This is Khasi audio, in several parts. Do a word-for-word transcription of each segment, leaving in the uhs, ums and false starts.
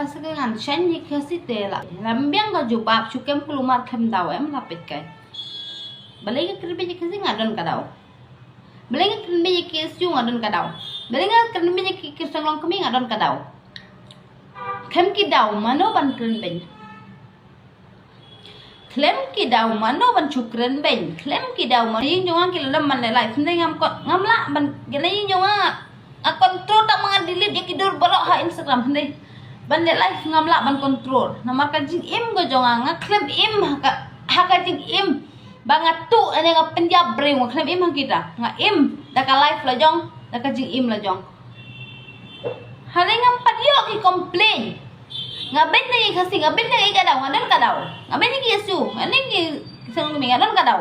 Sa ka ngan shaiñ ïa ki Khasi te la. Lam biang ka jubab, shu kem kulmar khlem daw em la peit kai. Balei nga kren beiñ ïa ki Khasi nga don ka daw. Balei nga kren beiñ ïa ki S U nga don ka daw. Balei nga kren beiñ ïa ki Khristan long kmie nga don ka daw. Khlem ki daw mano ban kren beiñ. Khlem ki daw mano ban shu kren beiñ. Khlem ki daw mano ïing jong nga ki la dam ban leh live. Hynrei ngam kon, ngam lah ban, kane ïing jong nga nga control, tang ma nga delete ïa ki dur baroh ha Instagram. Hynrei ban leh live ngam lah ban control. Namar ka jingim ka jong nga, nga khlem im ha ka, ha ka jingim ba nga tuh, ane nga pynïap briew, nga khlem im ha kita. Nga im da ka live la jong, da ka jingim la jong. Hynrei ngam pat ïoh ki complain. Nga beiñ na ki Khasi, nga beiñ na ki ka daw, nga don ka daw. Nga beiñ na ki S U, nga don ki Khristan, nga don ka daw.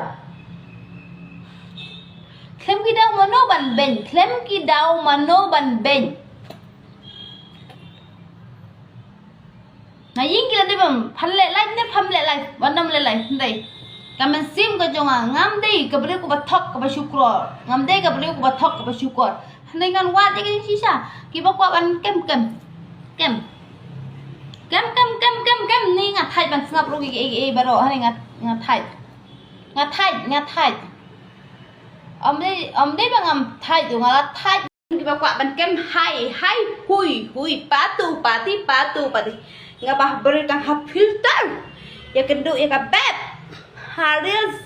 Khlem ki daw mano ban beiñ, khlem ki daw mano ban beiñ. Na ïing ki la dei bam, phan leh live ne pham leh live, wan ym leh live, hynrei ka mynsiem ka jong nga, ngam dei ka briew kaba thok kaba shukor, ngam dei ka briew kaba thok kaba shukor. Hynrei ngan wad ïa ka jingshisha, kiba kwah ban kem kem. Kem. Kem, kem, kem, kem, kem, ni nga thait ban sngap ruh ïa ki, ïa ki, ïa ki baroh, hynrei nga, nga thait. Nga thait, nga thait. Ym dei, ym dei ba ngam thait, nga la thait. Kiba kwah ban kem hai, hai, hui, hui, patu, pati, patu, pati. Nga bah beri tang ha filter. Ïa kynduh ïa ka beb. Ha reels.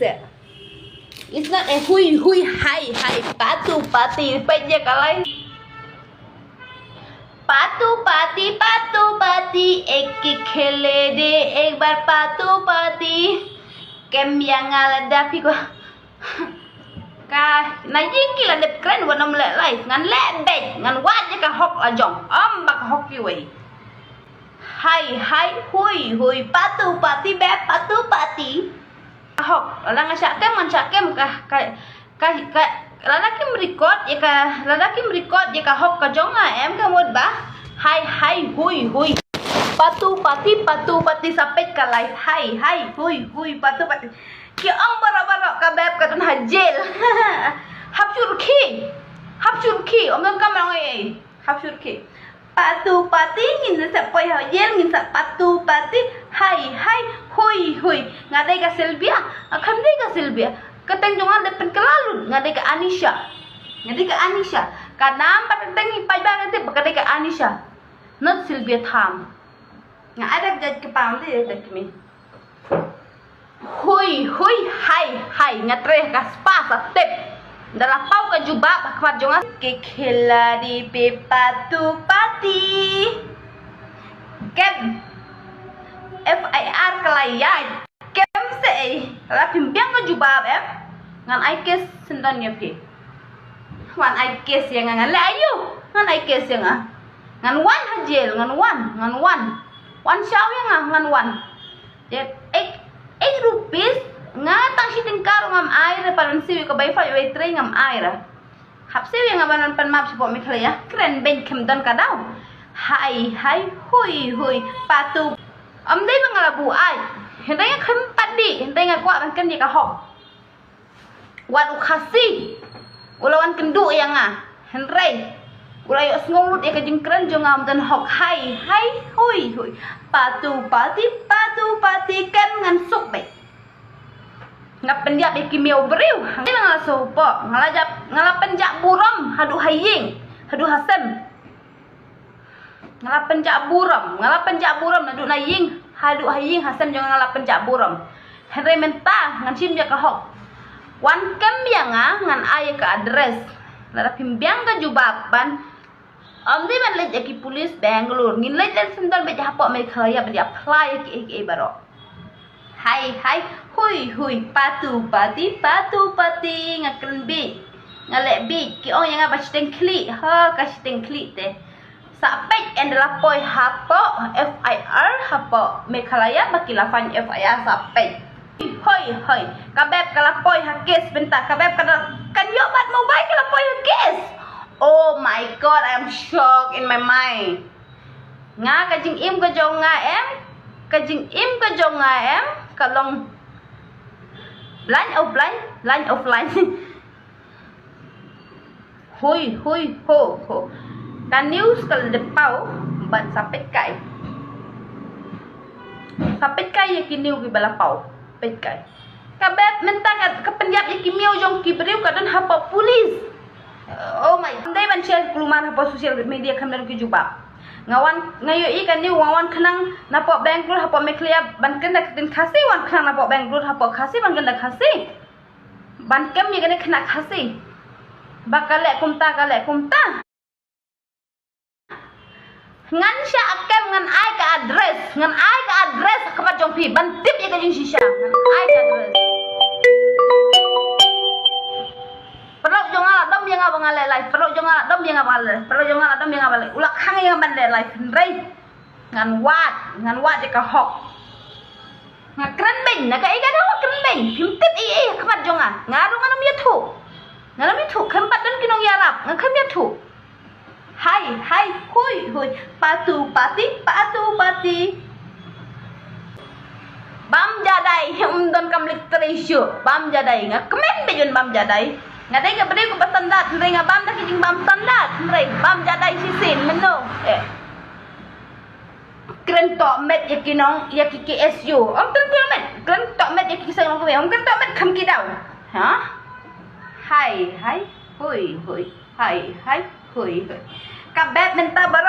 It's not a hui, hui, hai, hai, patu, pati. Peit ïa ka lai. Patu, pati, patu, pati. Ek khele de, ek bar patu, pati. Kem ïa nga lada phi ko. Ka na ïing ki la dep kren, wat nym leh live, ngan leh beit, ngan wad ïa ka hok la jong, ym ba ka hok kiwei. Hai, hai, hui, hui, patu, pati, beb, patu, pati. Ka hok, lada nga shah kem, ngan shah kem, ka, ka, ka, ka, lada kim record ïa ka, lada kim record ïa ka hok ka jong nga em, ka mut ba hai, hai, hui, hui. Patu, pati, patu, pati, sa peit ka live, hai, hai, hui, hui, patu, pati. Ki ong baroh baroh ka beb ka don ha jail. Hap shu rkhie. Hap shu rkhie. Ym donkam ong ei ei. Hap shu rkhie. Patu pati, ngin sa poi ha jail, ngin sa patu pati. Hai hai, hui hui. Nga dei ka Sylvia. Nga khlem dei ka Sylvia. Ka kyrteng jong nga dei pynkylla lut. Nga dei ka Anisha. Nga dei ka Anisha. Ka nam bad ka kyrteng i paidbah nga tip ba ka dei ka Anisha. Not Sylvia Tham. Nga ai da ka jait kpam de da kmie. Hui hui, hai hai, nga treh ka spa sa tip. Da la paw ka jubab ha khmat jong nga. Ke khela di pe patu pati. Kem. F I R ka la ïaid. Kem se ei. La phim biang ka jubab em. Ngan ai case syndon ïa phi. Wan ai case ïa nga, ngan leh aïu? Ngan ai case ïa nga. Ngan wan ha jail, ngan wan, ngan wan. Wan shaw ïa nga, ngan wan. Eight, eight rupees, nga tang shi tyngka ruh ngam ai re, para siew ïa ka bai flight bai train ngam ai re. Hap siew ïa nga ban pan map shapoh Meghalaya, kren beiñ khlem don ka daw. Hai hai, hui hui, patu. Ym dei ba nga la buaid. Hynrei nga khlem pat dih, hynrei nga kwah ban kren ïa ka hok. Wat u Khasi u la wan kynduh ïa nga, hynrei u la ïohsngew lut ïa ka jingkren jong nga, ym don hok. Hai hai, hui hui, patu pati, patu pati, kem ngan suk beit. Nga pynïap ïa ki miaw briew, hynrei nga la sngewpoh, nga la jap, nga la pynjah burom haduh ha ïing, haduh ha sem. Nga la pynjah burom, nga la pynjah burom naduh na ïing haduh ha ïing ha sem jong nga, nga la pynjah burom. Hynrei mynta ngan shim ïa ka hok. Wan kem ïa nga, ngan ai ïa ka address. Lada phim biang ka jubab ban, ym dei ban leit ïa ki police Bangalore, ngin leit leit syndon beit hapoh Meghalaya ban ïa apply ïa kiei kiei baroh. Hai hai, hui hui, patu pati, patu pati, nga kren beit, nga leh beit. Ki ong ïa nga ba shiteng khlieh, ha, ka shiteng khlieh te. Sa peit, ynda la poi hapoh F I R hapoh Meghalaya ba ki la fine F I R, sa peit. Hoi hoi, ka beb ka la poi ha case bynta, ka beb ka la, kan ïoh bat mobile, ka la poi ha case. Oh my God, I am shocked in my mind. Nga ka jingim ka jong nga em, ka jingim ka jong nga em, ka long blind of blind, blind of blind. Hui hui ho ho. Ka news ka la dep paw, ban sa peit kai. Ka peit kai ïa ki new ki ba la paw. Peit kai. Ka beb mynta ka, ka pynïap ïa ki miaw jong ki briew ka don hapoh police. Oh my. Dei ban share kulmar hapoh social media kham don ki jubab. Nga wan, nga ïohi ka new, nga wan khnang napoh Bangalore hapoh Meghalaya ban kren da ka ktien Khasi, wan khnang napoh Bangalore hapoh Khasi ban kren da Khasi. Ban kem ïa kane khynnah Khasi. Ba ka leh kumta, ka leh kumta. Ngan shah kem, ngan ai ka address, ngan ai ka address ha khmat jong phi ban tip ïa ka jingshisha. Ngan ai ka address. Paralok jong nga la dom ïa nga ba nga leh live, paralok jong nga la dom ïa nga ba nga leh, paralok jong nga la dom ïa nga ba leh. U la khang ïa nga ban leh live, hynrei ngan wad, ngan wad ïa ka hok. Nga kren beiñ, na kaei ka daw nga kren beiñ. Phim tip ei ei ha khmat jong nga. Nga ruh ngan ym ïathuh. Ngan ym ïathuh, khlem pat don ki nongïarap, nga khlem ïathuh. Hai, hai, hui, hui. Patu pati, patu pati. Bam jadai, ym don kam leh trei shuh. Bam jadai, nga kmen beiñ ïa u bam jadai. Nga dei ka briew kaba standard, hynrei nga bam da ki jingbam standard, hynrei bam jadai shisien mynno. Eh. Kren tohmet ïa ki nong, ïa ki K S U. Ym kren tohmet, kren tohmet ïa ki seng nongkawei. Ym kren tohmet kham ki daw. Ha? Hai, hai, hui, hui. Hai, hai, hui, hui. Ka beb mynta baroh